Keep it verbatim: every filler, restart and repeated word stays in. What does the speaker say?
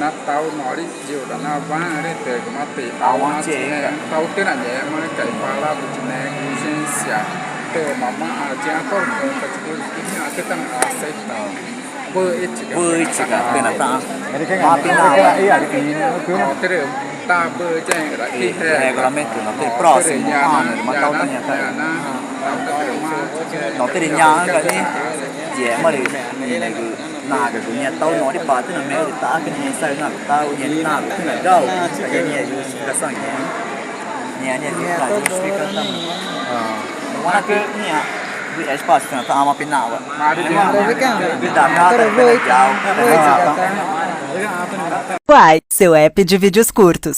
na tau norü yigüna nawa rü tügümatü i tau na tüxü̃ nangẽxma rü caipala rü negligência tümawa yigüna tórü cücüna aceita wüxichiga, wüxichiga tüxü̃ nataxã. Mapinawa, rü ta wüxichiga i regulamento na tüxü̃ próximo ano rü ma tau ta nhaã ta, na tüxü̃ nhaã ga nixĩ yema rü nügü nagügu nhaã tau norü paxü̃ na me rü ta acü nixĩ saü na tau nhaã nagügu tüxü̃ nagau, nhaã nhaã justificação nhaã, nhaã nhaã justificação. Ãne nhaã espaço tüxü̃ nataxã. Mapinawa. Uai, seu app de vídeos curtos.